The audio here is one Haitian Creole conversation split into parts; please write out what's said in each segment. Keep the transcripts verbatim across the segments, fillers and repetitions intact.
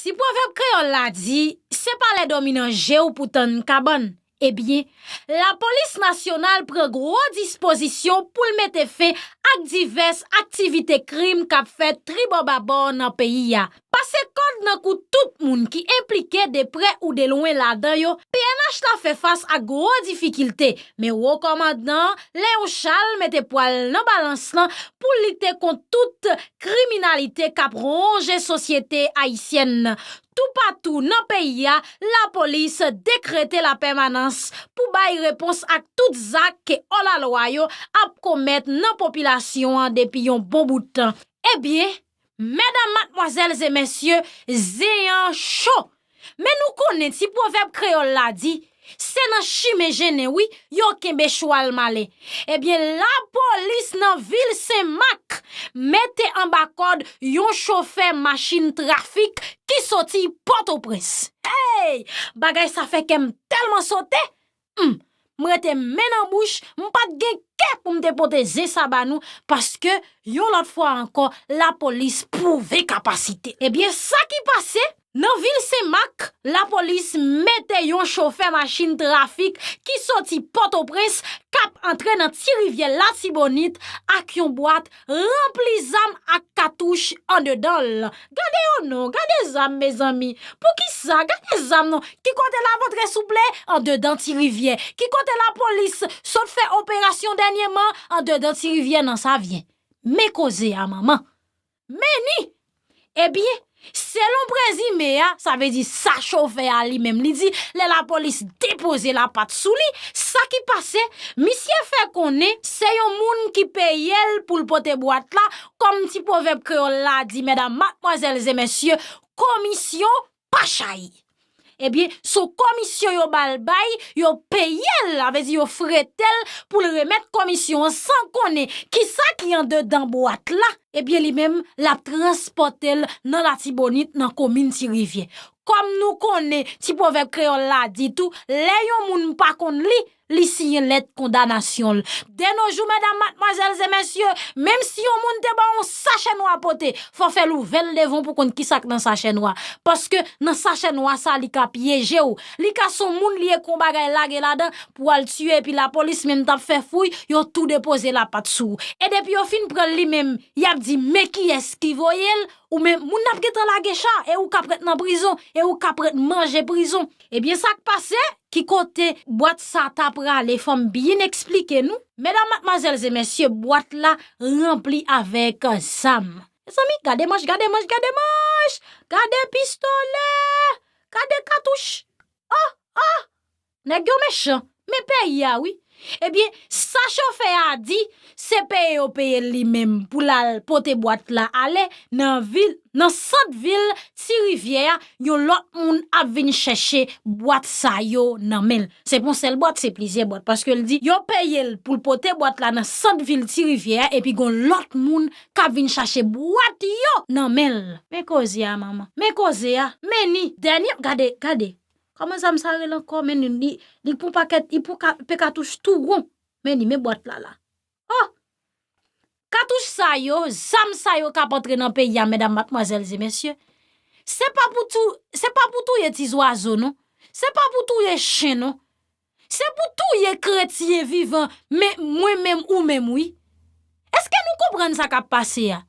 Ti pwovèb kreyòl la di, se pa lè dòmi nan je w pou tann kabann. Ebyen, lapolis nasyonal pran gwo dispozisyon pou l mete fen ak divès aktivite krim k ap fèt tribòbabò nan peyi a. Pase kòd nan kou tout moun ki enplike de prè ou de lwen ladan yo, P N H la fè fas ak gwo difikilte, men wo kòmandan Leon Charles mete pwa l nan balans lan pou lite kont tout kriminalite k ap wonje sosyete ayisyèn nan. Toupatou nan peyi a, lapolis dekrete lapèmanans pou bay repons ak tout zak ke òlalwa yo ap komèt nan popilasyon an depi yon bon bout tan. Ebyen, medam, madmwazèl e mesye, zen an cho. Men nou konnen ti pwovèb kreyòl la di, se nan chimen jennen, wi, yo kenbe chwal malen. Ebyen, lapolis nan vil Senmak mete anba kòd yon chofè machin trafik ki soti Pòtoprens. Hey! Bagay sa fè kè m tèlman sote. Hmm, m rete men nan bouch, m pa t gen kè pou m te pote zen sa ba nou, paske, yon lòt fwa ankò, lapolis pwouve kapasite. Ebyen, sa ki pase, nan vil Senmak, lapolis mete yon chofè machin trafik ki soti Pòtoprens k ap antre nan Ti Rivyè Latibonit ak yon bwat ranpli zam ak katouch andedan l. Gade yo non, gade zam, mezanmi. Poukisa? Gade zam non. Ki kote l ap antre souple? Andedan Ti Rivyè. Ki kote lapolis sot fè operasyon dènyèman? Andedan Ti Rivyè nan Savyen. Men koze a, manman. Men ni! Ebyen, selon prezime a, sa vle di sa chofè a li menm li di, lè lapolis depoze lapat sou li, sa ki pase, misye fè konnen se yon moun ki peye l pou l pote bwat la, kòm ti pwovèb kreyòl la di, medam, madmwazèl e mesye, komisyon pa chay. Ebyen, se yon komisyon yo ba l bay, yo peye l, sa vle di yo frete l pou l remèt komisyon an san konnen kisa ki andedan bwat la. Ebyen, li menm, l ap transpòte l nan Latibonit, nan komin Ti Rivyè. Kòm nou konnen, ti pwovèb kreyòl la di tou, lè yon moun pa konn li, li siyen lèt kondanasyon l. De nos jours, medam, madmwazèl e mesye, menm si yon moun te ba w yon sachè nwa pote, fò w fè l ouvè l devan w pou konn kisa k nan sachè nwa. Paske nan sachè nwa sa, li ka pyeje w. Li ka se yon moun li ye k yon bagay lage ladan pou al tiye, epi lapolis menm t ap fè fouy, yo tou depoze lapat sou ou. E depi yo fin pran l li menm, y ap di, men kiyès ki voye l, ou menm, moun nan ap gentan lage cha, e ou k ap ret nan prizon, e ou k ap ret manje prizon. Ebyen, sa k pase? Ki kote bwat sa ta prale? Fò m byen eksplike nou. Medam, madmwazèl e mesye, bwat la ranpli avèk zam. Mezanmi, gade manch, gade manch, gade manch! Gade pistolè! Gade katouch! Oh, oh! Nèg yo mechan. Men peyi a, wi. Ebyen, sa chofè a di, se peye yo peye l li menm pou l al pote bwat la ale nan vil, nan sant vil Ti Rivyè a, yon lòt moun ap vin chèche bwat sa yo nan men l. Se pa yon sèl bwat, se plizyè bwat. Paske l di, yo peye l pou l pote bwat la nan sant vil Ti Rivyè a, epi gon lòt moun k ap vin chache bwat yo nan men l. Men koze a, manman. Men koze a. Men ni, dènye, gade, gade. Kòman zam sa rele ankò? Men ni, li, li pou pakèt, li pou ka, pe katouch tou won. Men ni, men bwat la la. Oh! Katouch sa yo, zam sa yo k ap antre nan peyi a, medam, madmwazèl e mesye. Se pa pou tou, se pa pou touye ti zwazo, non. Se pa pou touye chen, non. Se pou touye kretyen vivan, men mwen menm, ou menm, wi. Èske nou konprann sa k ap pase a?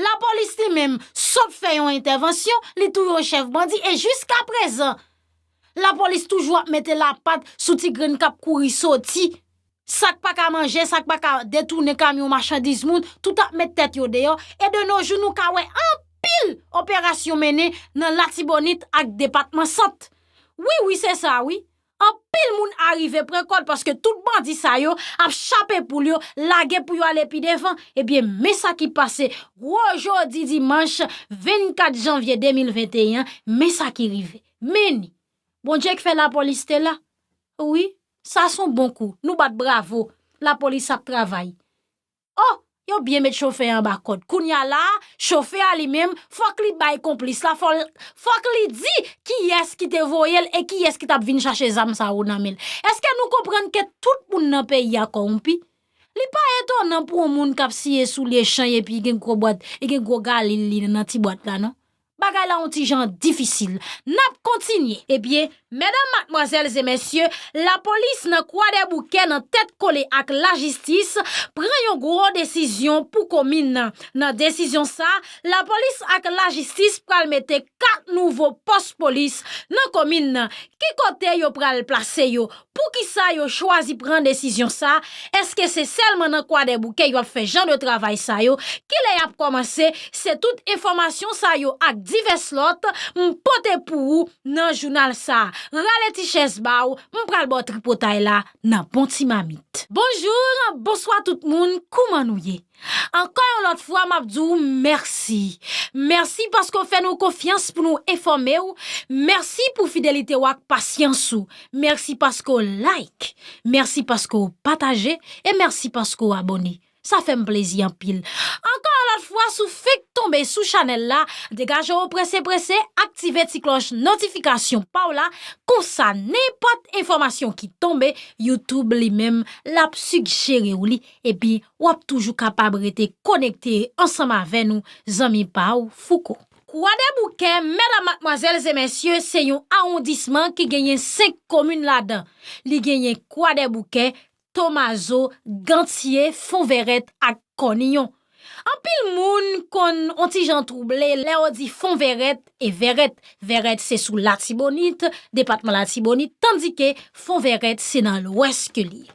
Lapolis li menm sot fè yon entèvansyon, li touye yon chèf bandi, e jiskaprezan, lapolis toujou ap mete lapat sou ti grenn k ap kouri soti. Sa k pa ka manje, sa k pa ka detounen kamyon machandiz moun, tout ap met tèt yo deyò. E de nos jours, nou ka wè anpil operasyon mennen nan Latibonit ak depatman Sant. Wi, wi, se sa, wi. Anpil moun arive pran kòd paske tout bandi sa yo ap chape poul yo, lage pou yo ale pi devan. Ebyen, men sa ki pase gwo jodi dimanch vennkat janvye de mil venteyen, men sa ki rive. Men ni. Bondye k fè lapolis te la. Wi, sa s on bon kou. Nou bat bravo. Lapolis ap travay. Oh, yo byen met chofè a anba kòd. Kounye a la, chofè a li menm, fòk li bay konplis la, fò l, fòk li di kiyès ki te voye l e kiyès ki t ap vin chache zam sa yo nan men l. Èske nou konprann ke tout moun nan peyi a kòwonpi? Li pa etonan pou yon moun k ap siye soulye chan epi gen gwo bwat, e gen gwo galil li nan ti bwat la, non. bagay la yon ti jan difisil. N ap kontinye. Ebyen, medam, madmwazèl e mesye, lapolis nan Kwadèboukè nan tèt kole ak lajistis pran yon gwo desizyon pou komin nan. Nan desizyon sa, lapolis ak lajistis pral mete kat nouvo pòs polis nan komin nan. Ki kote yo pral plase yo? Poukisa yo chwazi pran desizyon sa? Èske se sèlman nan Kwadèboukè yo ap fè jan de travay sa yo? Kilè y ap kòmanse? Se tout enfòmasyon sa yo ak divès lòt m pote pou ou nan jounal sa. Rale ti chèz ba w, m pral ba w tripotay la nan bon ti mamit. Bonjou, bonswa tout moun, kouman nou ye? Ankò yon lòt fwa, m ap di w mèsi. Mèsi paske w fè nou konfyans pou nou enfòme w. Mèsi pou fidelite w ak pasyans ou. Mèsi paske w like. Mèsi paske w pataje. E mèsi paske w abòne. Sa fè m plezi anpil. Ankò yon lòt fwa, si w fenk tonbe sou chanèl la, degaje w prese prese, aktive ti klòch notifikasyon pa w la, konsa nenpòt enfòmasyon ki tonbe, YouTube li menm, l ap sijere w li, epi w ap toujou kapab rete konekte ansanm avè nou, zanmi pa w, Fouco. Kwadèboukè, medam, madmwazèl e mesye, se yon awondisman ki genyen senk komin ladan. Li genyen Kwadèboukè, Tomazo, Gantye, Fonvèrèt ak Kòniyon. Anpil moun konn on ti jan twouble lè yo di Fonvèrèt e Vèrèt. Vèrèt se sou Latibonit, depatman Latibonit, tandike Fonvèrèt se nan lwès ke li ye.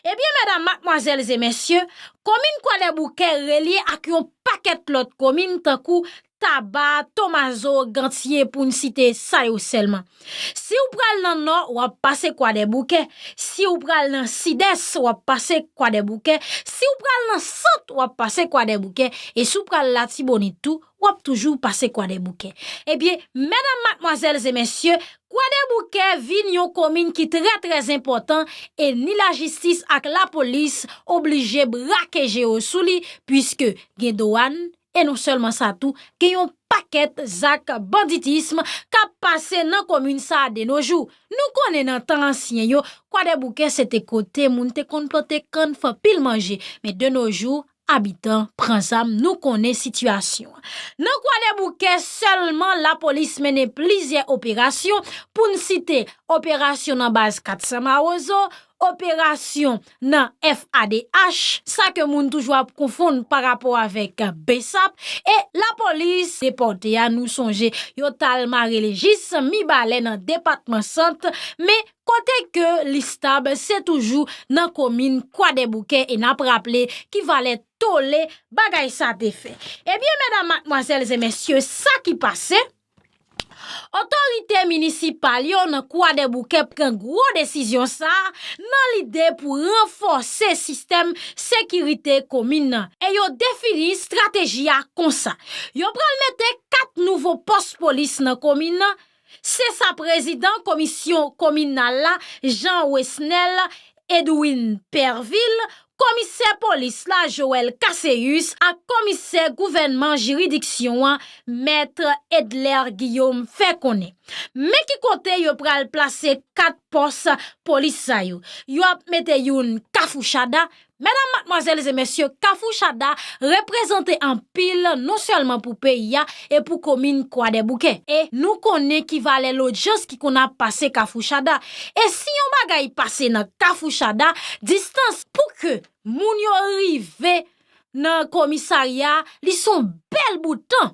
Ebyen, medam, madmwazèl e mesye, komin Kwadèboukè relye ak yon pakèt lòt komin tankou Taba, Tomazo, Gantye, pou n site sa yo sèlman. Si w pral nan nò, w ap pase Kwadèboukè. Si w pral nan sidès, w ap pase Kwadèboukè. Si w pral nan sant, w ap pase Kwadèboukè. E si w pral Latibonit tou, w ap toujou pase Kwadèboukè. Ebyen, medam, madmwazèl e mesye, Kwadèboukè vin yon komin ki trè, trè enpòtan e ni lajistis ak lapolis oblije brake je yo sou li, piske gen dwàn, e non sèlman sa tou, gen yon pakèt zak banditism k ap pase nan komin sa a de nos jours. Nou konnen nan tan ansyen yo, Kwadèboukè se te kote moun te konn plante kann, fè anpil manje, men de nos jours, abitan pran zam, nou konnen sitiyasyon an. Nan Kwadèboukè sèlman, lapolis mennen plizyè operasyon, pou n site operasyon nan baz kat san Mawozo, operasyon nan F A D H, sa ke moun toujou ap konfonn pa rapò avèk BSAP, e lapolis depòte a, nou sonje, yo t al mare l jis Mibalè nan depatman Sant, men kote ke li stab, se toujou nan komin Kwadèboukè, e n ap raple ki valè tole bagay sa te fè. Ebyen, medam, madmwazèl e mesye, sa ki pase? Otorite minisipal yo nan Kwadèboukè pran gwo desizyon sa a nan lide pou ranfòse sistèm sekirite komin nan. E yo defini estrateji a konsa. Yo pral mete kat nouvo pòs polis nan komin nan. Se sa prezidan komisyon kominal la, Jean Wesnel Edwin Pervil, komisè polis la, Joël Casséus, ak komisè gouvènman jiridiksyon an, mèt Edler Guillaume, fè konnen. Men ki kote yo pral plase kat pòs polis sa yo. Yo ap mete youn Kafou Chada. Medam, madmwazèl e mesye, Kafou Chada reprezante anpil non sèlman pou peyi a e pou komin Kwadèboukè. E nou konnen ki valè lodjans ki konn ap pase Kafou Chada. E si yon bagay pase nan Kafou Chada, distans pou ke moun yo rive nan komisarya, li se yon bèl bout tan.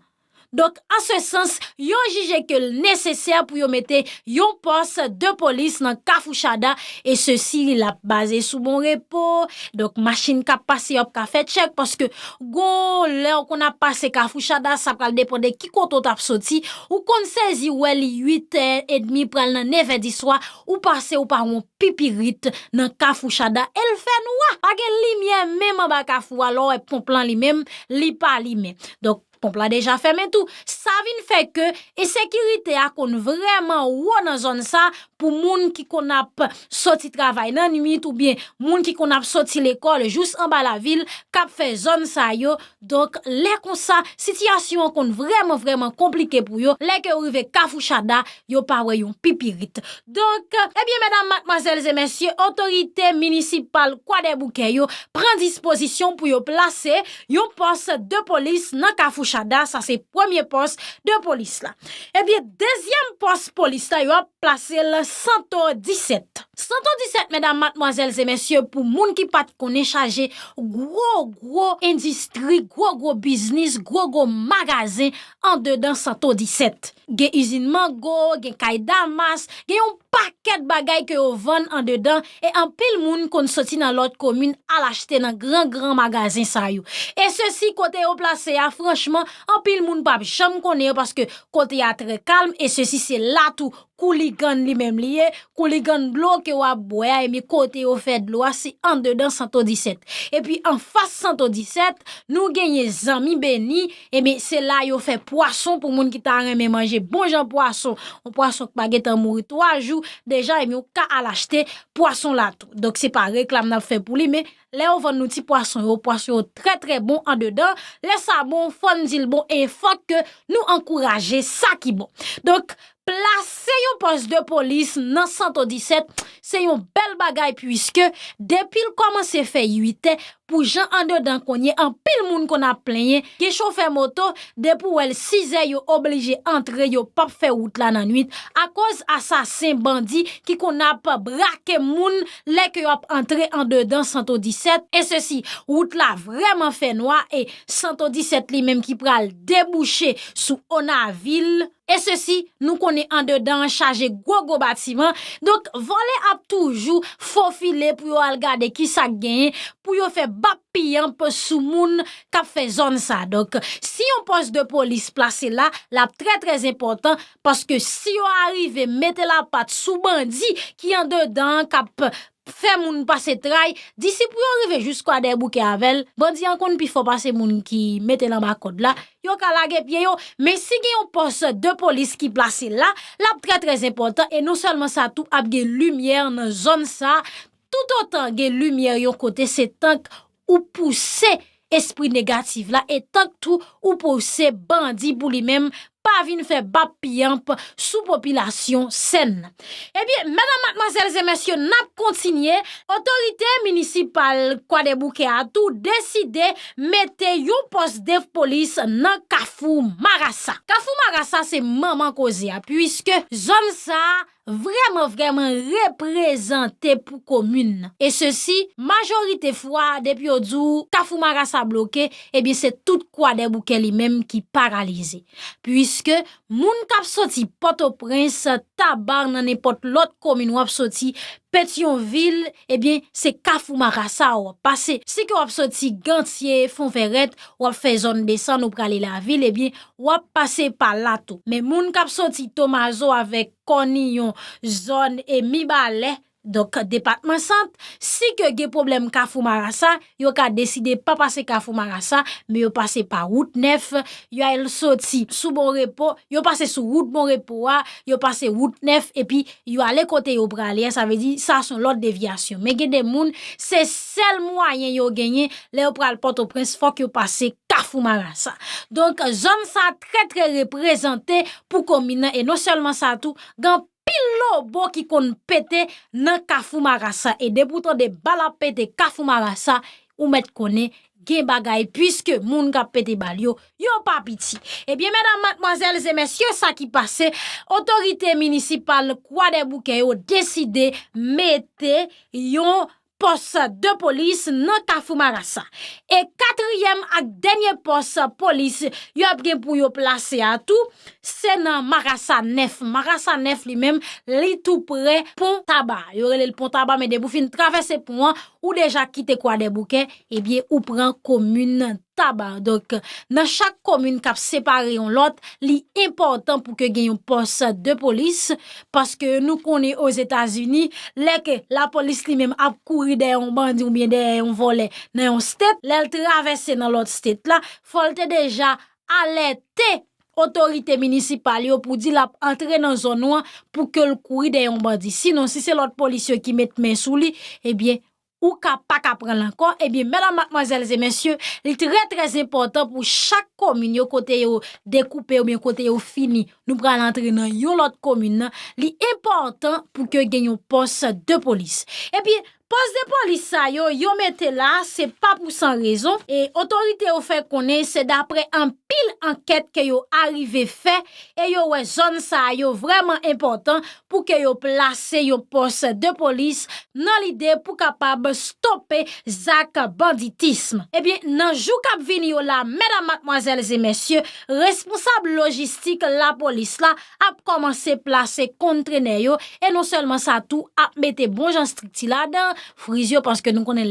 Donk, an se sans, yo jije ke l nesesè pou yo mete yon pòs de polis nan Kafou Chada, e sesi l ap baze sou Bon Repo. Donk, machin k ap pase yo ap ka fè tchèk, paske gon lè w konn ap pase Kafou Chada, sa pral depann de ki kote w t ap soti. Ou konn sezi wè li uit è edmi pral nan nèf è di swa, ou pase ou pa wè yon pipirit nan Kafou Chada, e l fè nwa. Pa gen limyè menm anba kafou a, lè w wè ponp lan li menm, li pa limen. Donk, ponp la deja fèmen tou. Sa vin fè ke ensekirite a konn vrèman wo nan zòn sa pou moun ki konn ap soti travay nan nwit oubyen moun ki konn ap soti lekòl jous anba lavil k ap fè zòn sa yo. Donk, lè konsa, sitiyasyon an konn vrèman, vrèman konplike pou yo. Lè ke yo rive Kafou Chada, yo pa wè yon pipirit. Donk, ebyen, medam, madmwazèl e mesye, otorite minisipal Kwadèboukè yo pran dispozisyon pou yo plase yon pòs de polis nan Kafou Chada, sa se premye pòs de polis la. Ebyen, dezyèm pòs polis la, yo ap plase l Santo disèt. Santo disèt, medam, madmwazèl e mesye, pou moun ki pa t konnen, chaje gwo, gwo endistri, gwo, gwo biznis, gwo, gwo magazen andedan Santo disèt. Gen izin mango, gen kay Damas, gen yon pakèt bagay ke yo vann andedan, e anpil moun konn soti nan lòt komin al achte nan gran, gran magazen sa yo. E sesi kote yo plase a, franchman, anpil moun p ap janm konnen yo, paske kote a trè kalm, e sesi se la tou Kouligann li menm li ye, Kouligann dlo ke w ap bwè a, ebyen kote yo fè dlo a, se andedan Santo disèt. Epi anfas Santo disèt, nou genyen Zanmi Beni, ebyen se la yo fè pwason pou moun ki ta renmen manje bon jan pwason, yon pwason ki pa gentan mouri twa jou, deja, ebyen ou ka al achte pwason la tou. Donk se pa reklam n ap fè pou li, men lè yo vann nou ti pwason yo, pwason yo trè, trè bon andedan. Lè sa bon, fò n di l bon, e fòk ke nou ankouraje sa ki bon. Donk, plase yon pòs de polis nan Santo disèt, se yon bèl bagay, piske depi l kòmanse fè uit è, pou jan andedan kounye, anpil moun konn ap plenyen, gen chofè moto, depi w wè l sizè, yo oblije antre, yo p ap fè wout la nan nwit, akoz asasen, bandi ki konn ap brake moun lè ke y ap antre andedan Santo disèt, e sesi, wout la vrèman fè nwa, e Santo disèt li menm ki pral debouche sou Onavil, e sesi, nou konnen andedan an chaje gwo, gwo batiman. Donk, vòlè ap toujou fofile pou yo al gade kisa k genyen, pou yo fè bap piyanp sou moun k ap fè zòn sa. Donk, si yon pòs de polis plase la, l ap trè, trè enpòtan, paske si yo arive mete lapat sou bandi ki andedan an, k ap fè moun pase tray, disi pou yo rive jis Kwadèboukè avè l, bandi an konn pi fò pase moun ki mete l anba kòd la, yo ka lage pye yo. Men si gen yon pòs de polis ki plase la, l ap trè, trè enpòtan, e non sèlman sa tou ap gen limyè nan zòn sa, toutotan gen limyè yon kote, se tank ou pouse espri negatif la, e tank tou ou pouse bandi pou li menm pa vin fè bap piyanp sou popilasyon sèn nan. Ebyen, medam, madmwazèl e mesye, n ap kontinye. Otorite minisipal Kwadèboukè a tou deside mete yon pòs de polis nan Kafou Marasa. Kafou Marasa se manman koze a, piske zòn sa a vrèman, vrèman reprezante pou komin nan. E sesi, majorite fwa, depi yo di w Kafou Marasa bloke, ebyen, se tout Kwadèboukè li menm ki paralize. Piske moun k ap soti Pòtoprens, Taba, nan nenpòt lòt komin w ap soti, Petyonvil, ebyen, se Kafou Marasa w ap pase. Si ke w ap soti Gantye, Fonvèrèt, w ap fè zòn desann, ou prale lavil, ebyen, w ap pase pa la tou. Men moun k ap soti Tomazo avèk Kòniyon, zòn e Mibalè, donk depatman Sant, si ke gen pwoblèm Kafou Marasa, yo ka deside pa pase Kafou Marasa, men yo pase pa wout nèf, yo al soti sou Bon Repo, yo pase sou wout Bon Repo a, yo pase wout nèf, epi yo ale kote yo prale a, sa vle di, sa se yon lòt devyasyon. Men gen de moun, se sèl mwayen yo genyen, lè yo pral Pòtoprens, fòk yo pase Kafou Marasa. Donk, zòn sa trè, trè reprezante pou komin nan, e non sèlman sa tou, gen anpil lobo ki konn pete nan Kafou Marasa, e depi w tande bal ap pete Kafou Marasa, ou mèt konnen gen bagay, piske moun k ap pete bal yo, yo pa piti. Ebyen, medam, madmwazèl e mesye, sa ki pase, otorite minisipal Kwadèboukè yo deside mete yon pòs de polis nan Kafou Marasa. E katriyèm ak dènye pòs polis yo ap gen pou yo plase a tou, se nan Marasa nèf. Marasa nèf li menm, li tou prè Pon Taba. Yo rele l Pon Taba, men depi w fin travèse pon an, ou deja kite Kwadèboukè, ebyen, ou pran komin Taba. Donk, nan chak komin k ap separe yon lòt, li enpòtan pou ke gen yon pòs de polis, paske nou konnen Ozetazini, lè ke lapolis li menm ap kouri dèyè yon bandi oubyen dèyè yon vòlè nan yon state, lè l travèse nan lòt state la, fò l te deja alète otorite minisipal yo pou di l ap antre nan zòn ou an pou ke l kouri dèyè yon bandi. Sinon, si se lòt polis yo ki met men sou li, ebyen, ou ka pa ka pran l ankò. Ebyen, medam, madmwazèl e mesye, li trè, trè enpòtan pou chak komin yo kote yo dekoupe oubyen kote yo fini, nou pral antre nan yon lòt komin nan, li enpòtan pou ke gen yon pòs de polis. Epi, Pòs de polis sa yo, yo mete la, se pa pou san rezon, e otorite yo fè konnen se dapre anpil ankèt ke yo arive fè, e yo wè zòn sa yo vrèman enpòtan pou ke yo plase yon pòs de polis nan lide pou kapab stope zak banditism. Ebyen, nan jou k ap vini yo la, medam, madmwazèl e mesye, responsab lojistik lapolis la ap kòmanse plase kontrenè yo, e non sèlman sa tou, ap mete bon jan estrikti ladan, friz yo, paske nou konnen